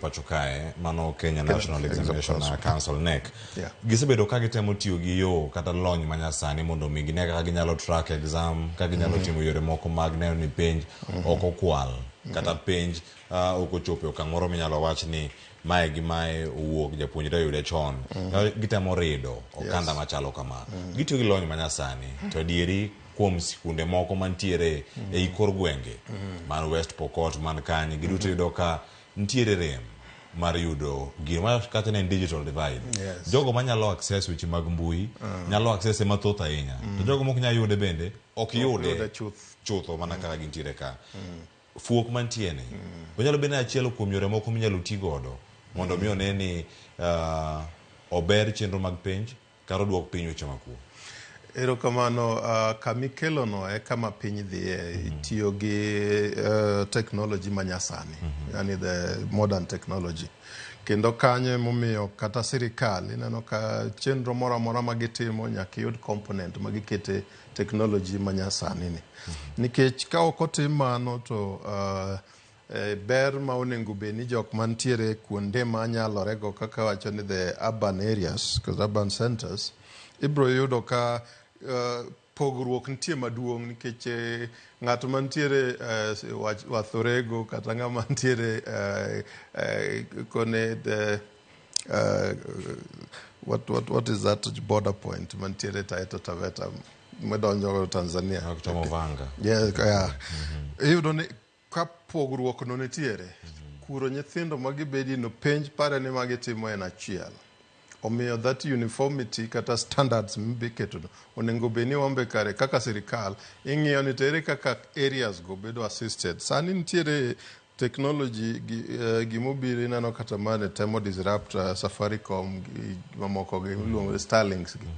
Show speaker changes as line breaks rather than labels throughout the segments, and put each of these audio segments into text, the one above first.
pacho kae, mano Kenya National Examination Council, KNEC, gisebedo ka gitemo tiyo gi yo kata lony manyasani mondo mi gine kaka ginyalo track exam, kaka ginyalo timo yore moko mag neno ni penj ok okwal kata penj ok ochopo e okang' moro minyalo wach ni mae gi mae owuok japuonjre oyude chon. Gitemo rido okanda machalo kama. Gitiyo gi lony manyasani to adieri kuom sikunde moko mantiere ei kor gwenge man West Pokot man kanye giduto yudo ka nitiere rem mar yudo gima kata ne en digital divide. Jogo manyalo access weche mag mbui nyalo access e mathoth ahinya to jogo mok nyal yude bende ok yude
yude chuth.
Chutho mana kaka gintiere ka. Fuok mantie ni onyalo bedo ni achiel kuom yore moko minyalo ti godo mondo mi one ni ober chenro mag penj kata oduok piny weche mag kuo.
Erokamano. Kamikelono e kama piny dhiye tiyo gi technology manyasani, yani the modern technology. Kendo kanyo emomiyo kata sirikal ineno ka chenro moro amora ma gitimo nyaka iyud component ma gikete technology manyasani ni. Nikech ka ok otim mano to ber ma onego bed ni jok mantiere kuonde ma nyalore go, kaka wacho ni the urban areas, urban centers, ibiro yudo ka pogruok nitie maduong' nikech ng'at mantiere Wathorego kata ng'ama ntiere kone the what is that border point mantiere Taita Taveta madonjo Tanzania?
Chomo Vanga.
Yeah. Iyudo ni ka pogruok no nitiere kuro, nyithindo magibedi no penj pare ni magitimo en achiel. Omiyo that uniformity kata standards mibiketo no onego bed ni wambe kare kaka sirikal ing'iyo ni to ere kaka areas go bedo assisted. Sani nitiere technology gi, gimobiro ineno kata mane temo disrupt Safaricom gi mamoko gi miluongo ni Starlinks gi.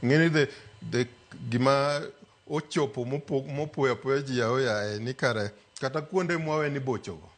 Ng'eni the gima ochopo mopoyo apoya ji aoyaye ni kare kata kuonde mwawe ni bochogo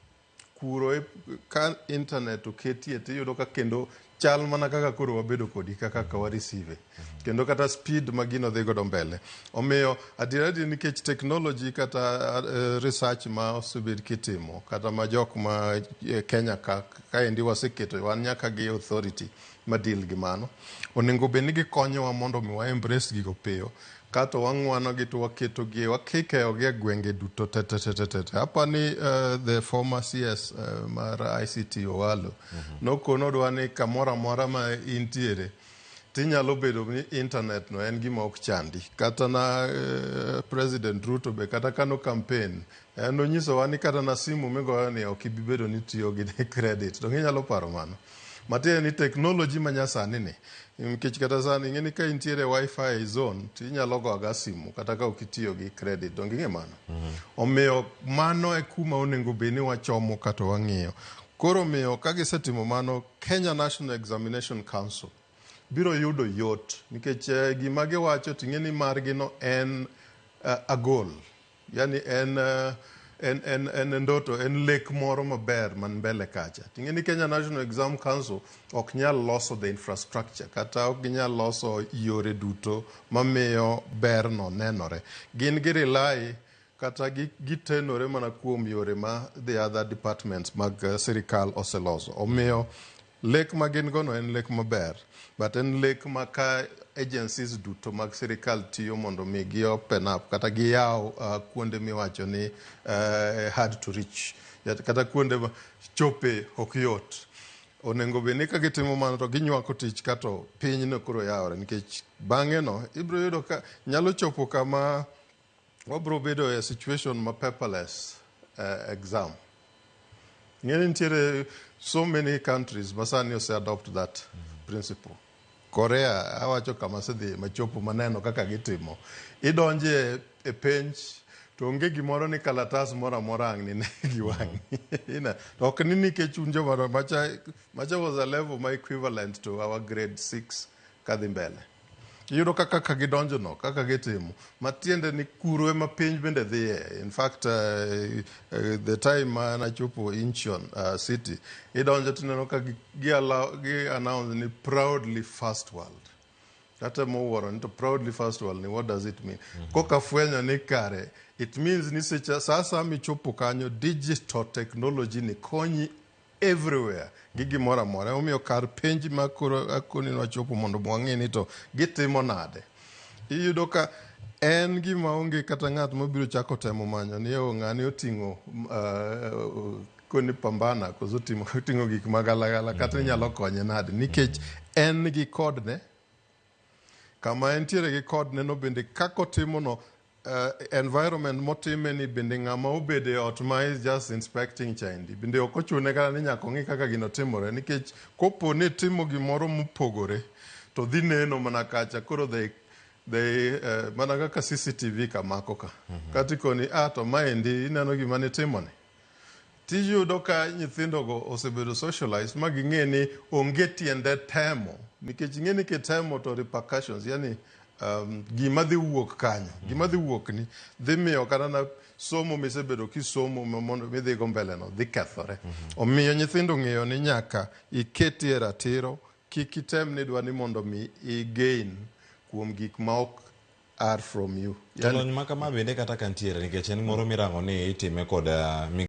kuro ka internet oketie tiyudo ka kendo chal mana kaka koro wabedo kodi kaka wa receive kendo kata speed ma gino dhi godo mbele. Omiyo adiera adier nikech technology kata research ma osebed kitimo kata ma jok ma Kenya ka kaendi waseketo wan nyaka gi authority ma deal gi mano, onego bed ni gikonyowa mondo mi wa embrace gigo piyo kato wang'wano gi to waketo gi wakikeyo gi e gwenge duto te te te te te te. Apa ni the former CS mar ICT Owalo nokono dwa ni kamoro amora ma intiere tinyalo bedo ni internet no en gima ok chandi. Kata na President Ruto be kata kano campaign en nonyisowa ni kata na simu migoyo ni ok ibi bedo ni tiyo gi credit. Donge inyalo paro mano? Matiende ni technology manyasani ni, nikech kata sani ing'e ni ka intiere wifi zone to inyalo go aga simu kata ka ok itiyo gi credit. Donge ing'e mano? Omiyo mano e kuma onego bed ni wachomo kata wang'iyo. Koro omiyo ka gisetimo mano, Kenya National Examination Council biro yudo yot nikech gima giwacho ting'e ni margi no en a goal, yani en ndoto, en lek moro maber man mbele kacha. Ting'e ni Kenya National Exam Council ok nyal loso the infrastructure kata ok ginyal loso yore duto mamiyo berno nenore. Gin gi rely kata gitenore mana kuom yore ma the other departments mag sirikal oseloso. Omiyo lek ma gin go no en lek maber, but en lek ma ka agencies duto mag sirikal tiyo mondo mi gi open up kata giyaw kuonde miwacho ni hard to reach kata kuonde ma chope ok yot, onego bed ni ka gitimo mano to ginywako tich kato pinyno koro yawore, nikech bang'e no ibiro yudo ka nyalo chopo kama wabiro bedo e situation ma paperless exam. Ng'eni nitiere so many countries ma sani ose adopt that principle. Korea awacho kama asedhi machopo maneno kaka gitimo. Idonje e penj to onge gimoro ni kalatas moro amora ang' nine gi wang'i. To ok ni nikech un joma macha macha was a level ma equivalent to our grade 6 kadhi mbele. Iyudo ka kaka gidonjo no, kaka gitimo, matiende ni kuro ema piny bende dhiye. In fact, the time ma nachopo Incheon city, idonjo tineno ka gi, allow, gi announce ni "proudly first world". Atemo wuoro ni to "proudly first world" ni, what does it mean? Koka fwenyo ni kare it means ni seche sa asaya michopo kanyo, digital technology ni konyi. everywhere gi gimoro amora. Emomiyo kar penj ma koro akoni nwachopo mondo wang'e ni to gitimo nade. Iyudo ka en gima onge kata ng'at mabiro chako temo manyo ni o ng'ani oting'o koni pambana koso oting'o gik magalagala kata inyalo konye nade nikech en gi kodne kama entiere gi kodne no bende kaka otimo no environment motime ni bende ng'ama obedo e ot ma is just inspecting chaindi bende ok ochune kata ni nyaka ong'i kaka gino timore nikech kopo ni timo gimoro mopogore to dhi neno mana kacha koro they mana kaka CCTV kamako ka kata ikoni ah to maendi ineno gima nitimoni tiyudo ka nyithindogo osebedo socialized ma ging'e ni onge tiende temo nikech ing'e ni kitemo to repercussions yani gima dhi wuok kanyo gima dhi wuok ni dhi miyo kata na somo misebedo kisomo mondo midhigo mbele no dhi kethore. Omiyo nyithindo ng'eyo ni nyaka iketie ratiro kik item ni idwa ni mondo mi i gain kuom gik ma ok are from you.
To lony ma kama bende kata ka ntiere nikech en moro mirango ni itime kod